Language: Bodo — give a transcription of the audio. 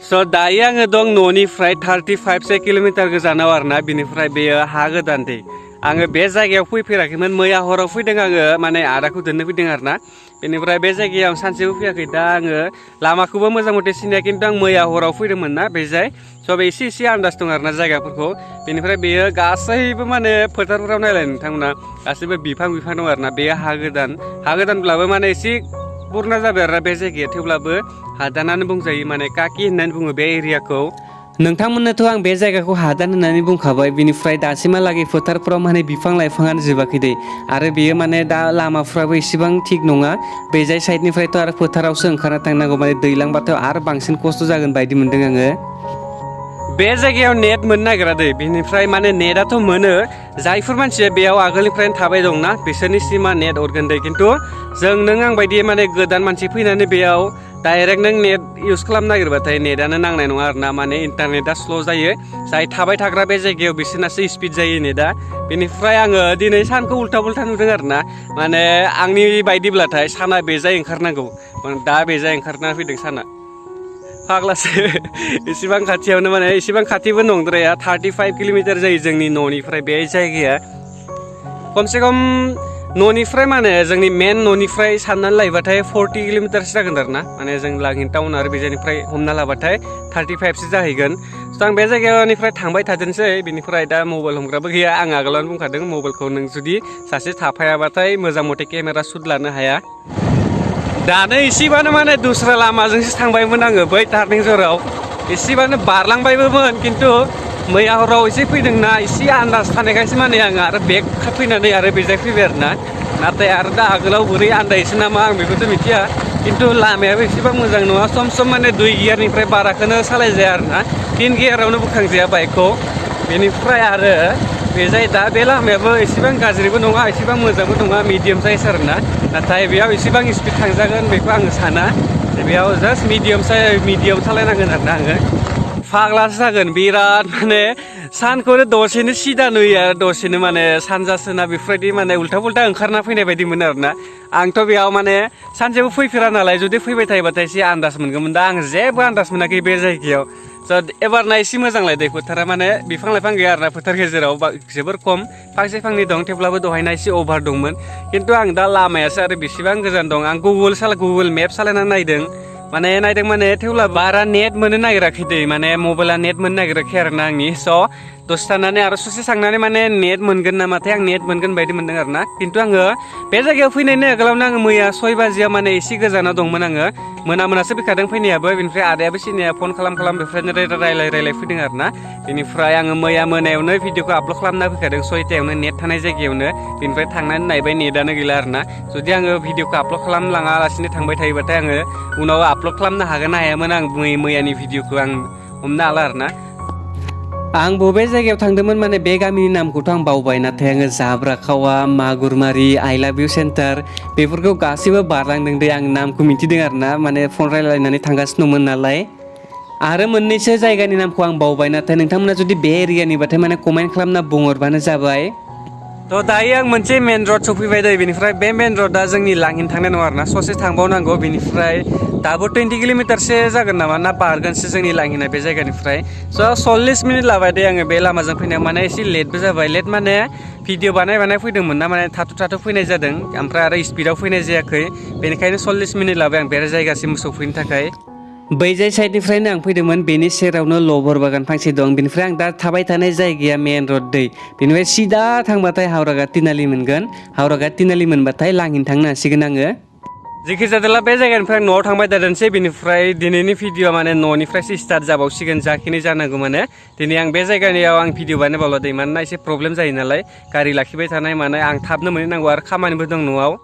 स' दायो आङो दं न'निफ्राय 35 किल'मिटार गोजानाव आरोना बिनिफ्राय बेयो हा गोदान दै आङो बे जायगायाव फैफेराखैमोन मैया हराव फैदों आङो माने आदाखौ दोननो फैदों आरोना बेनिफ्राय बे जायगायाव सानसेबो फैयाखै दा आङो लामाखौबो मोजां मथे सिनाया खिन्थु आं मैया हराव फैदोंमोन ना बेजाय स' एसे आन्दाज दं आरोना जायगाफोरखौ बेनिफ्राय बेयो गासैबो माने फोथारफोराव नायलाय नोंथांमोना गासैबो बिफां दं आरोना बेयो हा गोदानब्लाबो माने एसे पुरना जाबाय आरोना बे जायगाया थेवब्लाबो हादानानो बुंजायो माने काकि होननानै बुङो बे एरियाखौ नोंथांमोननोथ' आं बे जायगाखौ हादान होननानै बुंखाबाय बिनिफ्राय दासिमहालागै फोथारफोराव माने बिफां लाइफाङानो जोबाखै दै आरो बेयो माने दा लामाफ्राबो एसेबां थिग नङा बेजाय साइडनिफ्रायथ' आरो फोथारावसो ओंखारना थांनांगौ माने दैलांबाथ' आरो बांसिन खस्थ' जागोन बायदि मोनदों आङो बे जायगायाव नेट मोननो नागिरा दै बेनिफ्राय माने नेटआथ' मोनो जायफोर मानसिया बेयाव आगोलनिफ्रायनो थाबाय दंना बिसोरनि सिमा नेट हरगोन दै खिन्थु जों नों आं बायदि माने गोदान मानसि फैनानै बेयाव डाइरेक्ट नों नेट इउज खालामनो नागिरबाथाय नेटआनो नांनाय नङा आरोना माने इन्टारनेटआ स्ल' जायो जाय थाबाय थाग्रा बे जायगायाव बिसोरनासो स्पिड जायो नेटआ बेनिफ्राय आङो दिनै सानखौ उल्था नुदों आरोना माने आंनि बायदिब्लाथाय साना बेजाय ओंखारनांगौ दा बेजाय ओंखारना फैदों साना फाग्लासो इसेबां खाथियावनो माने इसेबां खाथिबो नंद्राया 35 किल'मिटार जायो जोंनि न'निफ्राय बे जायगाया खमसे खम न'निफ्राय माने जोंनि मेन न'निफ्राय साननानै लायोबाथाय 40 किल'मिटारसो जागोन आरोना माने जों लागोन टाउन आरो बेजायनिफ्राय हमना लाबाथाय 35सो जाहैगोन स' आं बे जायगानिफ्राय थांबाय थादोंसै बेनिफ्राय दा मबाइल हमग्राबो गैया आं आगोलावनो बुंखादों मबाइलखौ नों जुदि सासे थाफायाबाथाय मोजां मथे केमेरा सुट लानो हाया दानो एसेबानो माने दस्रा लामाजोंसो थांबायमोन आङो बै टार्निं जराव एसेबानो बारलांबायबोमोन खिन्थु मैया हराव एसे फैदोंना एसे आन्दाज थानायखायसो माने आङो आरो बेग फैनानै आरो बेजाय फैबाय आरोना नाथाय आरो दा आगोलाव बोरै आन्दायसो नामा आं बेखौथ' मिथिया खिन्थु लामायाबो एसेबां मोजां नङा सम माने 2 गियारनिफ्राय बाराखौनो सालायजाया आरोना 3 गियारावनो बोखांजाया बाइकखौ बेनिफ्राय आरो बेजाय दा बे लामायाबो एसेबां गाज्रिबो नङा एसेबां मोजांबो नङा मिडियाम साइज आरोना नाथाय बेयाव एसेबां स्पिड थांजागोन बेखौ आङो साना बेयाव जास्ट मिडियाम सालायनांगोन आरोना आङो फाग्लासो जागोन बिराद माने सानखौनो दसेनो सिदा नुयो आरो दसेनो माने सानजासोना बेफोरबायदि माने उल्था ओंखारना फैनाय बायदि मोनो आरोना आंथ' बेयाव माने सानसेबो फैफेरा नालाय जुदि फैबाय थायोबाथाय एसे आन्दाज मोनगौमोन दा आं जेबो आन्दाज मोनाखै बे जायगायाव एबारना एसे मोजांलाय दै फोथारा माने बिफां लाइफां गैया आरोना फोथार गेजेराव जोबोर खम फांसे दं थेवब्लाबो दहायना एसे अभार दंमोन खिन्थु आं दा लामायासो आरो बेसेबां गोजान दं आं गुगोल मेप सालायनानै नायदों माने थेवब्लाबो बारा नेट मोननो नागिराखै दै माने मबाइला नेट मोननो नागिराखै आरोना आंनि स' दसे थानानै आरो ससे थांनानै माने नेट मोनगोन नामाथाय आं नेट मोनगोन बायदि मोनदों आरोना खिन्थु आङो बे जायगायाव फैनायनि आगोलावनो आङो मैया 6 बाजियाव माने एसे गोजानाव दंमोन आङो मोनासो फैखादों फैनायाबो बेनिफ्राय आदायाबो सिनिया फन खालाम बेफोरनो रायलाय फैदों आरोना बेनिफ्राय आङो मैया मोनायावनो भिडिअखौ आपल'ड खालामना फैखादों 6टायावनो नेट थानाय जायगायावनो बेनिफ्राय थांनानै नायबाय नेटआनो गैला आरोना जुदि आङो भिडिअखौ आपल'ड खालामलाङालासिनो थांबाय थायोबाथाय आङो उनाव आपल'ड खालामनो हागोन ना हायामोन आं मैयानि भिडिअखौ आं हमनो हाला आरोना आं बबे जायगायाव थांदोंमोन माने बे गामिनि नामखौथ' आं बावबाय नाथाय आङो जाब्राखावा मागुरमारि आइ लाभ इउ सेन्टार बेफोरखौ गासैबो बारलांदों दे आं नामखौ मिथिदों आरोना माने फन रायलायनानै थांगासिनो दंमोन नालाय आरो मोननैसो जायगानि नामखौ आं बावबाय नाथाय नोंथांमोना जुदि बे एरियानिबाथाय माने कमेन्ट खालामना बुंहरबानो जाबाय थ' दायो आं मोनसे मेन रड सफैबाय दै बेनिफ्राय बे मेन रडा जोंनि लांहिन थांनाय नङा आरोना ससे थांबावनांगौ बेनिफ्राय दाबो 20 किल'मिटारसो जागोन नामा ना बारगोनसो जोंनि लांहिना बे जायगानिफ्राय स' 40 मिनिट लाबाय दे आङो बे लामाजों फैनायाव माने एसे लेटबो जाबाय लेट माने भिडिअ बानाय फैदोंमोन ना माने थाथ' फैनाय जादों ओमफ्राय आरो स्पिडाव फैनाय जायाखै बेनिखायनो 40 मिनिट लाबाय आं बे जायगासिम सौफैनो थाखाय बैजाय साइडनिफ्रायनो आं फैदोंमोन बेनि सेरावनो लबर बागान फांसे दं बेनिफ्राय आं दा थाबाय थानाय जायगाया मेन रड दै बेनिफ्राय सिदा थांबाथाय हावराघाट तिनालि मोनगोन हावराघाट तिनालि मोनबाथाय लांहिन थांनो हासिगोन आङो जेखि जादोंला बे जायगानिफ्राय न'आव थांबाय थादोंसै बेनिफ्राय दिनैनि भिडिअ माने न'निफ्रायसो स्टार्ट जाबावसिगोन जाखिनि जानांगौ माने दिनै आं बे जायगानियाव आं भिडिअ बानायबावला दै मानोना एसे प्रब्लेम जायो नालाय गारि लाखिबाय थानाय मानाय आं थाबनो मोनहैनांगौ आरो खामानिबो दं न'आव